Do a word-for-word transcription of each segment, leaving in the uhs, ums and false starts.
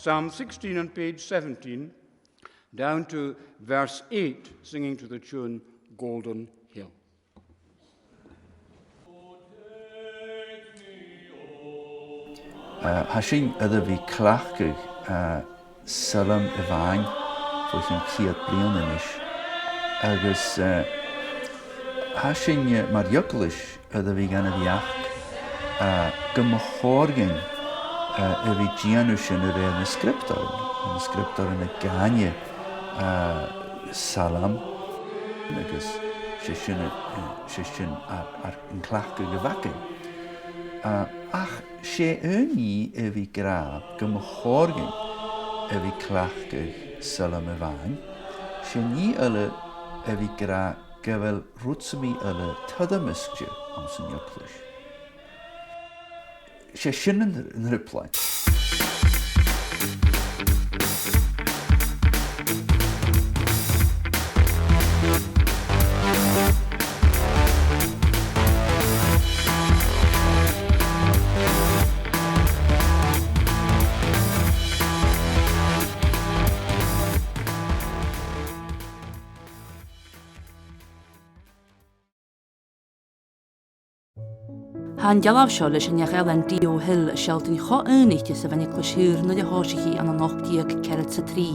Psalm sixteen on page seventeen, down to verse eight, singing to the tune Golden Hill. Eh, tha sinn air a bhith a' cleachdadh, eh, Salm a-mhàin bho chionn ceud bliadhna a-nis. Agus, eh, tha sinn, eh, mar eaglais air a bhith gan a' bheachd, eh, gum bu chòir dhuinn, eh, a bhith a' dèanamh sin a rèir nan sgriobtairean, nan sgriobtairean a dh'aithne, eh, Salm, agus 's e sin, eh, 's e sin ar, ar an cleachdadh a bh' againn. Eh, ach 's e aon nì a bhith ag ràdh gum bu chòir dhuinn a bhith a' cleachdadh Salm a-mhàin, 's e nì eile a bhith ag ràdh gu bheil rud sam bith eile toirt am measg anns an eaglais. 'S e sin an, an trioblaid. Tha an dealbh seo leis an neach-ealain D O Hill a' sealltainn cho aonaichte 's a bha an Eaglais Shaor nuair a thòisich i ann an ochd deug ceathrad 's a trì.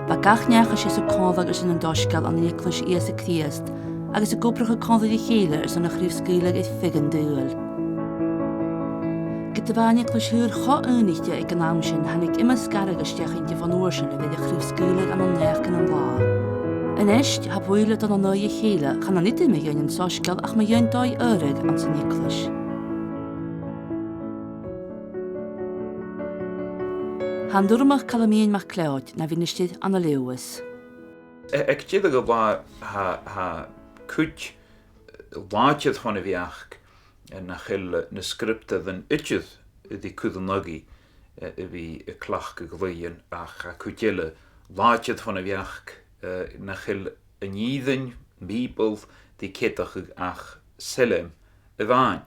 Bha gach neach a' seasamh còmhla airson an t-soisgeil ann an Eaglais Ìosa Crìosd, agus ag obrachadh còmhla ri chèile airson a' chraobh-sgaoileadh air feadh an t-saoghail. Ged a bha an Eaglais Shaor cho aonaichte aig an àm sin, thàinig iomadh sgaradh a-steach innte bhon uair sin a bha air a' chraobh-sgaoileadh ann an naidheachdan an latha. A-nis, tha buille dhan an aghaidh a chèile, chan ann idir mu dheidhinn an soisgeil ach mu dheidhinn dòigh adhraidh anns an eaglais. Tha an t-Urramach Calum Iain MacLeòid na mhinistear ann an Leòdhas. A-, aig deireadh an latha, tha, tha cuid làidir fon a' bheachd, eh, nach eil na sgriobtairean idir ri cur an aghaidh, eh, a bhith a' cleachdadh laoidhean, ach tha cuid eile làidir fon a' bheachd, eh, nach eil an fhìrinn, am Bìoball, ri ceadachadh ach Salm a-mhàin.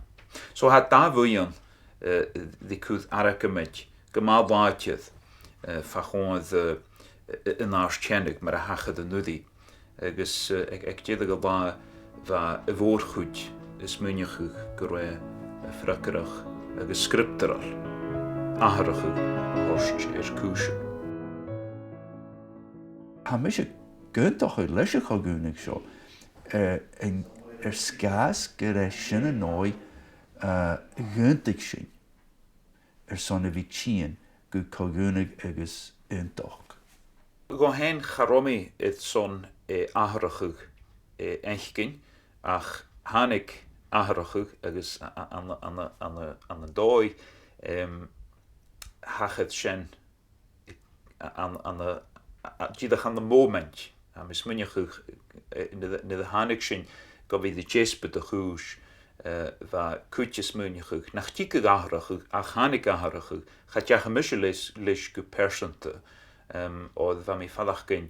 So tha dà bhuidheann, eh, ri cur argamaid gu math làidir, eh, fa chomhair, eh, an àrd-sheanair mar a thachair an-uiridh. Agus, eh, aig, aig deireadh an latha bha a' mhòr-chuid a' smaoineachadh gun robh e freagarrach agus sgriobtaireil atharrachadh a thoirt air cùisean. Tha mise ag aontachadh leis a' cho-dhùnaidh seo, eh, an, air sgàth 's gur e sin an dòigh, eh, a dh'aontaich sinn airson a bhith a' tighinn gu co-dhùnadh agus aontachd. Dhomh fhèin cha robh mi airson, eh, atharrachadh, eh, fhaicinn, ach thàinig atharrachadh agus a-, a-, an, an, an, an, an dòigh, em, thachair sin ann, ann an, a, a, dìreach ann am mòmaint. Tha mi a' smaoineachadh, eh, nuair, nuair a thàinig sinn gu bhith ri deasbad a' chùis, eh, bha cuid a' smaoineachadh nach tigeadh atharrachadh, ach thàinig atharrachadh, cha deachaidh mise leis, leis gu pearsanta, em, oir bha mi a' faireachdainn,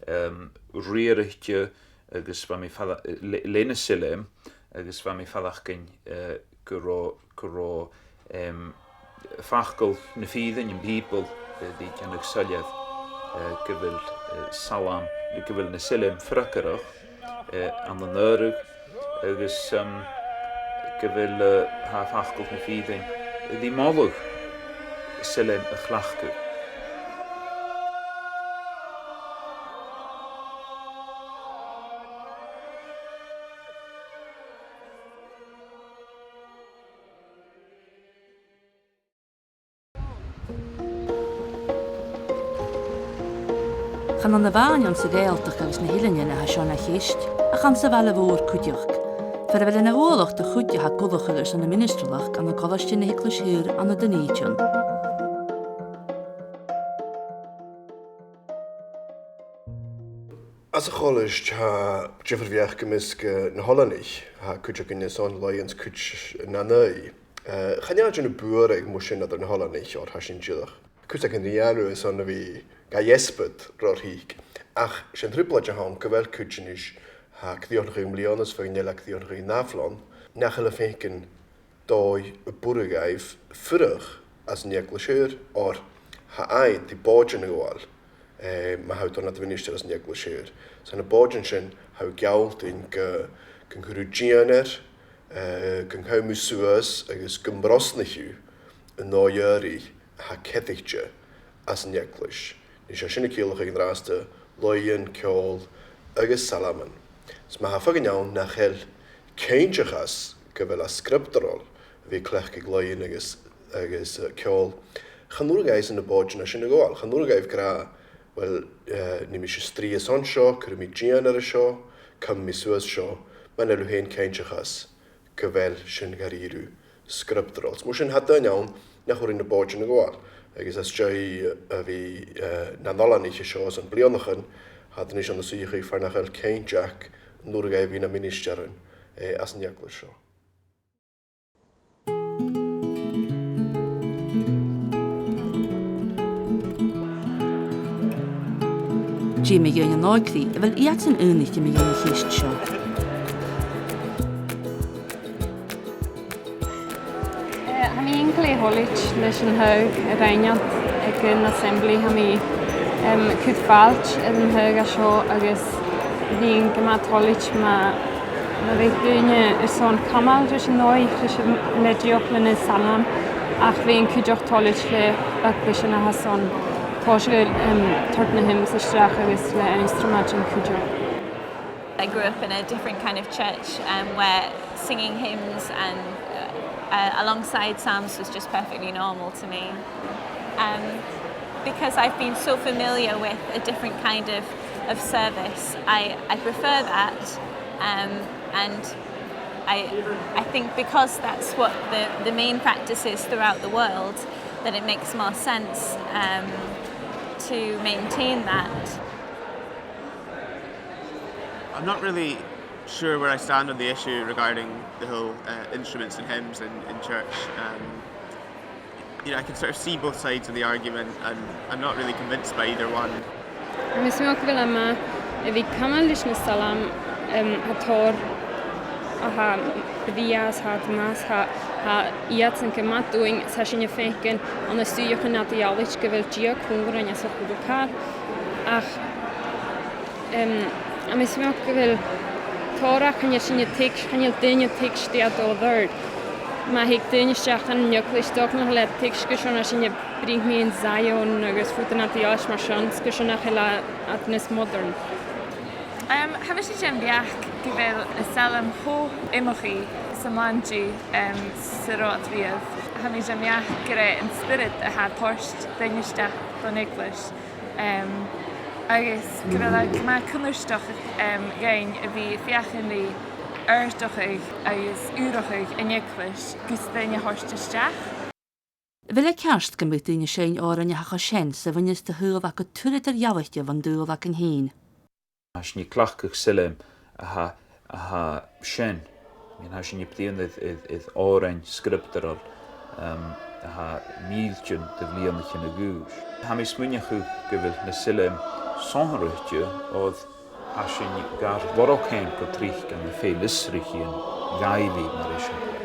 em, riaraichte agus bha mi a' faireach-, le, le na Salm, agus bha mi a' faireachdainn, eh, gun robh, gun robh, em, facal na fìrinn, am Bìoball, eh, ri dhèanamh soilleir, eh, gu bheil, eh, Salm, gu bheil na Salm freagarrach, eh, ann an adhradh, agus, em, gu bheil, eh, tha facal na fìrinn ri moladh Salm a chleachdadh. Chan ann a-mhàin anns a' Ghàidhealtachd agus na h-Eileanan a tha seo na cheist, ach anns a' bhaile mhòr cuideachd, far a bheil e na ualach do chuid a tha a' coileachadh airson na ministrealachd ann an Colaiste na h-Eaglais Shaor ann an Dùn Èideann. Anns a' cholaiste tha diofar bheachd am measg, eh, na h-oileanaich, tha cuid againn airson laoidhean 's cuid nan aghaidh. Eh, chan eil e a' dèanamh buaireadh mu sin eadar na h-oileanaich, oir tha sinn dìreach, cuid againn ri dhèanamh airson a bhith ga dheasbad ro thric. Ach 's e an trioblaid a th' ann gu bheil cuid a-nis a tha a' crìochnachadh am bliadhna 's feadhainn eile a' crìochnachadh an ath-bhliadhna, nach eil a' faicinn dòigh a b' urrainn dhaibh fuireach anns an Eaglais Shaor, oir tha aghaidh ri bòidean a ghabhail, eh, ma tha thu a' dol nad mhinistear anns an eaglais ud. 'S ann air na bòidean sin, tha thu a' gealltainn gu, gun cuir thu dìon air, eh, gun cùm thu suas agus gum brosnaich thu an dòigh-èirigh a tha ceadaichte anns an eaglais. Nise, tha sin a' ciallachadh an-dràsta laoidhean, ceòl agus salman. Is ma tha feadhainn ann nach eil cinnteach às gu bheil e sgriobtarail a bhith a' cleachdadh laoidhean agus, agus, eh, ceòl, chan urrainn dhaibhsan na bòidean sin a ghabhail. Chan urrainn dhaibh gu ràdh, uill, eh, nì mise strì airson seo, cuiridh mi dìon air seo, cumaidh mi suas seo, mura h-eil thu fhèin cinnteach às gu bheil sin dha-rìribh sgriobtarail. Mar sin, tha daoine ann nach urrainn na bòidean a ghabhail. Agus às dèidh a bhith, eh, nan oileanaich an seo airson bliadhnaichean, tha iad a-nis ann an suidheachadh far nach eil cinnteach an urrainn dhaibh a bhith nam ministearan, eh, anns an eaglais seo. Dè mu dheidhinn an òigridh a bheil iadsan aonaichte mu dheidhinn a' cheist seo? Eh, tha mi glè thoilichte leis an taghadh a rinn iad aig an Assembly. Tha mi, em, a' cur fàilte air an taghadh seo agus bhithinn gu math toilichte ma, ma bhiodh daoine airson cumail ris an dòigh, ris an, le dìochuimhneachadh nan salm, ach bhithinn cuideachd toilichte le eaglaisean a tha airson tòiseachadh, em, toirt na hymns a-steach agus le ionnsramaidean cuideachd. I grew up in a different kind of church, um, where singing hymns and, uh, uh, alongside psalms was just perfectly normal to me. Um, because I've been so familiar with a different kind of, of service, I, I prefer that, um, and I, I think because that's what the, the main practice is throughout the world, that it makes more sense, um, to maintain that. I'm not really sure where I stand on the issue regarding the whole, uh, instruments and hymns in, in church. Um, you know, I can sort of see both sides of the argument, and I'm not really convinced by either one. Tha mi a' smaoineachadh gu bheil e math a bhith a' cumail ris na salm, em, tha tòrr a tha brèagha, tha iad math, tha, tha iadsan gu math dùinte, tha sinn a' faicinn ann an suidheachadh nad eallait gu bheil Dia còmhla rinn anns a h-uile càil. Ach Em, tha mi a' smaoineachadh gu bheil tòrr, chan eil sinn a' tuig-, chan eil daoine a' tuigsinn dè tha dol air adhart. Ma thig daoine a-steach dhan an eaglais, 's dòcha nach eil iad a' tuigsinn gur e seo a tha sinn a' bruidhinn mu Zion agus fuaimean eile mar sin, 's gur e seo nach eil iad nas modern. Em, tha mise den bheachd gu bheil na salm cho iomchaidh san t-slàinte, em, 's a bha iad riamh. Tha mi den bheachd gur e an spiorad a tha a' toirt daoine a-steach dhan eaglais. Em, agus gu bheil e gu math cunnartach, em, dhuinn a bhith a' feuchainn ri àrdachadh agus ùrachadh an eaglais gus daoine a thoirt a-steach. A bheil e ceart gum bi daoine a' seinn òrain a tha cho sean 's a bhuineas do shaoghal aca tuilleadh eadar-dhealaichte bhon t-saoghal againn fhìn? Tha sinn a' cleachdadh sailm a tha, a tha sean. Tha sinn a' bruidhinn air, air, air òrain sgriobtarail, um, a tha mìltean de bhliadhnaichean a dh'aois. Tha mi a' smaoineachadh gu bheil na sailm sònraichte oir tha sinn gar lorg fhaighinn gu tric ann am fèin-fhiosraichean dhaibhidh mar eisimpleir.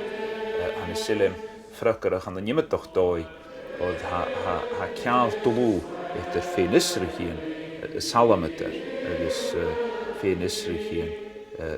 Eh, tha na sailm freagarrach ann an iomadach dòigh, oir tha, tha, tha ceangal dlùth eadar fèin-fhiosraichean, eh, salmadair agus, eh, fèin-fhiosraichean, eh,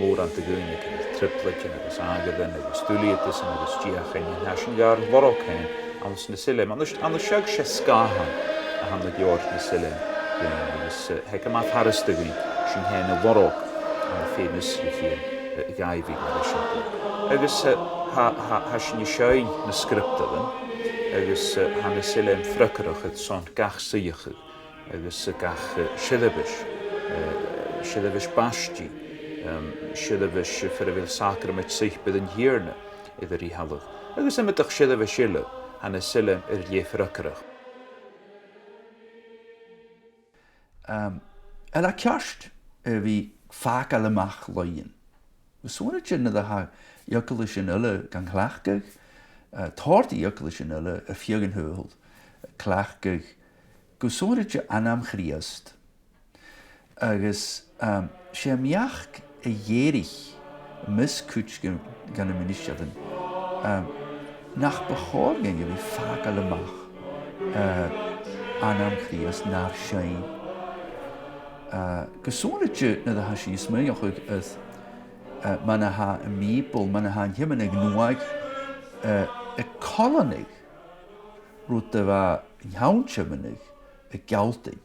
mòran de dhaoine, trioblaid agus àmhghar agus duilgheadasan agus deuchainn, tha sinn gar lorg fhaighinn anns na sailm. Ann an, ann an seagh 's e sgàthan a th' ann an leabhar nan Salm, agus, eh, tha e gu math furasta dhuinn sinn fhèin a lorg ann am fèin-fhiosraichean, eh, dhaibhidh mar eisimpleir. Agus, eh, tha, tha, tha sinn a' seinn na sgriobtaran, agus, eh, tha na sailm freagarrach airson gach suidheachadh, agus, eh, gach, eh, seirbheis, eh, seirbheis baistidh, em, seirbheis far a bheil sàcramaid suipeir an Tighearna air a fhreastal, agus iomadach seirbheis eile, tha na sailm air leth freagarrach. Em, a bheil e ceart a bhith a' fàgail a-mach laoidhean? Gu sònraichte nuair a tha eaglaisean eile gan cleachdadh, eh, tòrr de dh'eaglaisean eile air feadh an t-saoghail a' cleachdadh gu sònraichte ainm Chrìosd. Agus, em, 's e am beachd a dh'èirich am measg cuid de, de na ministearan, em, nach bu chòir dhuinn a bhith a' fàgail a-mach, eh, ainm Chrìosd nar seinn. Eh, gu sònraichte nuair a tha sinn a' smaoineachadh air, eh, mar a tha am Bìoball, mar a tha an Tiomnadh Nuadh, eh, a' coileanadh rud a bha an t-seann Tiomnadh a' gealltainn.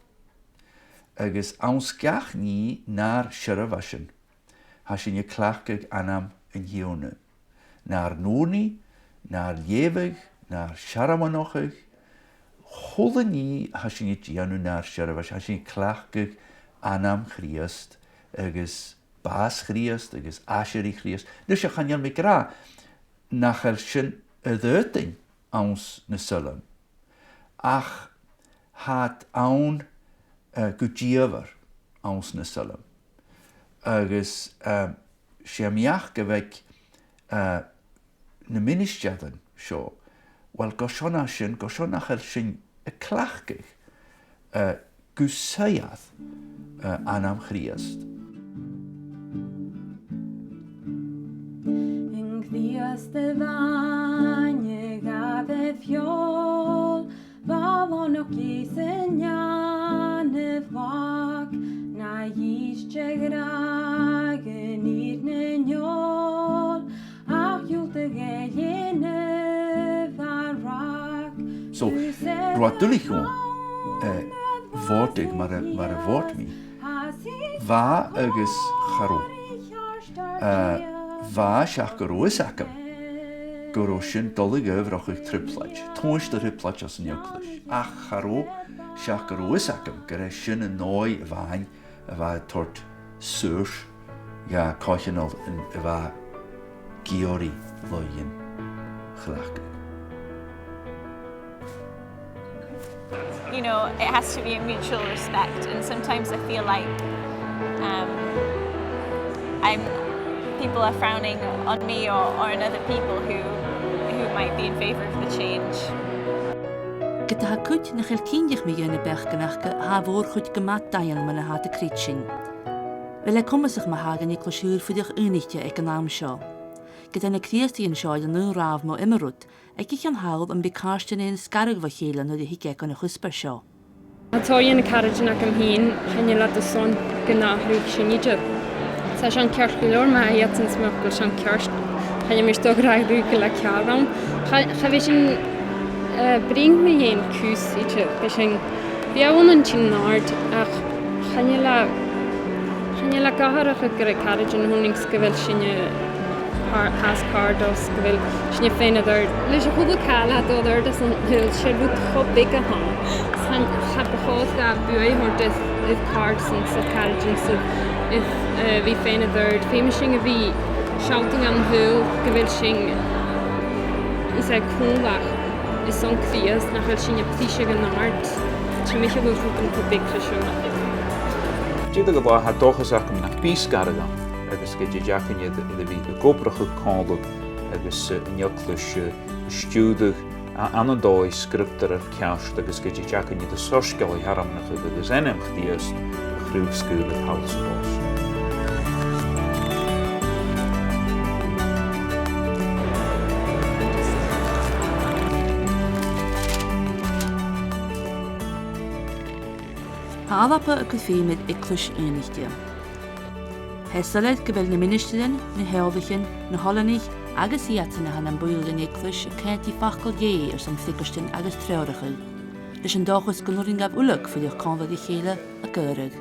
Agus anns gach nì nar seirbheisean, tha sinn a' cleachdadh ainm an Tighearna. Nar n-ùrnaigh, nar leughadh, nar searmonachadh, a h-uile nì a tha sinn a' dèanamh nar seirbheis, tha sinn a' cleachdadh ainm Chrìosd agus bàs Chrìosd agus aiseirigh Chrìosd. Nise, chan eil mi ag ràdh nach eil sin air aodainn anns na sailm. Ach tha iad ann, eh, gu dìomhair anns na sailm. Agus, eh, 's e am beachd a bh' aig, eh, na ministearan seo, uill, gu sònraichte sin, gu sònraichte nach eil sinn a' cleachdadh, eh, gu saor, eh, ainm Chrìosd. An Crìosd a bha na ghabh air feòil, bha làn o gheasanan a bhlàc, na dh'ìste ghràdh an ìre na neòil, ach dhiùlt a dh'èiginn a bha ràc. So, robh e duilich dhomh, eh, bhòtadh mar a, mar a bhòt mi. Bha agus cha robh. Eh, bha, seach gun robh fhios agam gun robh sin a' dol a dh'adhbhrachadh trioblaidean, tomhais de thrioblaidean anns an eaglais. Ach cha robh, seach gun robh fhios agam gur e sin an dòigh a-mhàin a bha a' toirt saorsa dha coitheanal a bha ag iarraidh làithean a chleachdadh. You know, it has to be a mutual respect, and sometimes I feel like, um, I'm, people are frowning on me or, or on other people who, who might be in favour of the change. Ged a tha cuid nach eil cinnteach mu dheidhinn na beachdan aca, tha a' mhòr-chuid gu math daingeann mun a tha iad a' creidsinn. Bheil e comasach ma tha an eaglais ùr fuireach aonaichte aig an àm seo. Ged a tha na Crìosdaidhean seo air an aon ràmh mu iomadh rud, aig a' cheann thall am bi càirdean air an sgaradh bho chèile nuair a thig e gun a' chuspair seo? Tha tòrr dhe na caraidean agam fhìn, chan eil iad airson gun atharraicheadh sinn idir. 'S e sin ceart gu leòr, ma tha iadsan a' smaoineachadh gu bheil sin ceart. Chan eil mise a' dol a ràdh riutha gu bheil e ceàrr ann. Cha, cha bhi sinn, eh, a' bruidhinn mu dheidhinn cus idir. Bidh sinn, bidh e a' faighinn an t-iongnadh, ach chan eil e, chan eil e gu h-àraidh gur e caraidean a th' annainn 's gu bheil sinne, eh, càr-, fhathast càirdeil 's gu bheil sinne fhèin air adhart. Leis a h-uile càil a tha dol air adhart airson an t-saoghail, 's e rud cho beag a th' ann. Chan, cha bu chòir dha buaidh a thoirt air, air càirdean 's air caraidean 's air, air, eh, bhith fèin air adhart. Feumaidh sinn a bhith a' sealltainn dhan t-saoghal gu bheil sinn, is e, còmhla airson Crìosd, nach eil sinn a' briseadh an-àird timcheall air rudan cho beag ri seo. Dìreach a-mhàin, tha dòchas agam nach bi sgaradh ann, agus gun tèid againn air, air a bhith ag obrachadh còmhla agus, eh, an eaglais, eh, a stiùireadh a, ann an dòigh sgriobtar air ceart, agus gun tèid againn air an soisgeul a shearmonachadh agus ainm Chrìosd a chraobh-sgaoileadh thall 's a-bhos. Tha Alba a' cur feum air eaglais aonaichte. Tha e soilleir gu bheil na ministearan, na h-eòlaichean, na h-oileanaich agus iadsan a tha nam buidheann dhan eaglais a' coimhead ri facal Dhè airson freagairtean agus treòrachadh, leis an dòchas gun urrainn dhaibh uile fuireach còmhla ri chèile a' gearradh.